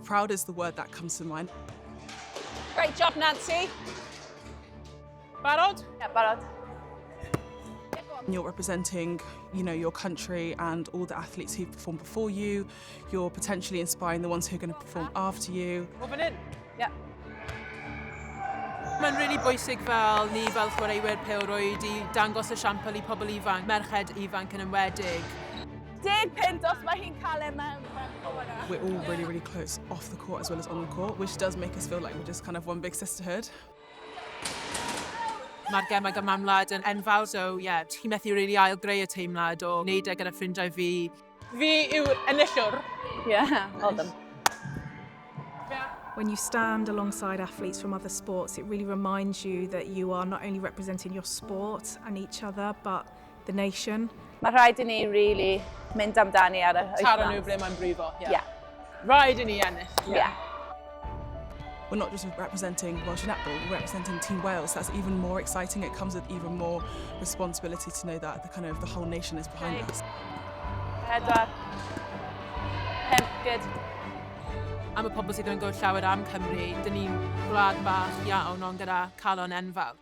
Proud is the word that comes to mind. Great job, Nancy. Barod? Yeah, barod. You're representing your country and all the athletes who've performed before you. You're potentially inspiring the ones who are going to perform after you. O fan hyn. Yeah. Mae'n really bwysig fel ni fel chwaraewyr pêl-rwyd i dangos esiampl i pobl ifanc, merched ifanc yn enwedig. 15 os mae hi'n cael e mewn. We're all really, really close off the court as well as on the court, which does make us feel like we're just kind of one big sisterhood. Mae'r Gemau Gymanwlad yn enfawr, so yeah, ti'n methu really ail-greu y teimlad o wneud e gyda ffrindiau fi. Fi yw enillwr. Yeah, well done. When you stand alongside athletes from other sports, it really reminds you that you are not only representing your sport and each other, but the nation. Mae rhaid i ni really mynd amdani ar y Taro nhw wythnos. ble mae'n brifo. Yeah. Rhaid i ni ennill. Yeah. We're not just representing Welsh netball, we're representing Team Wales. That's even more exciting. It comes with even more responsibility to know that the kind of the whole nation is behind us. Pedwar. Pump, good. Am y pobl sydd ddim yn gwybod llawer am Cymru, dyn ni'n gwlad bach iawn ond gyda calon enfawr.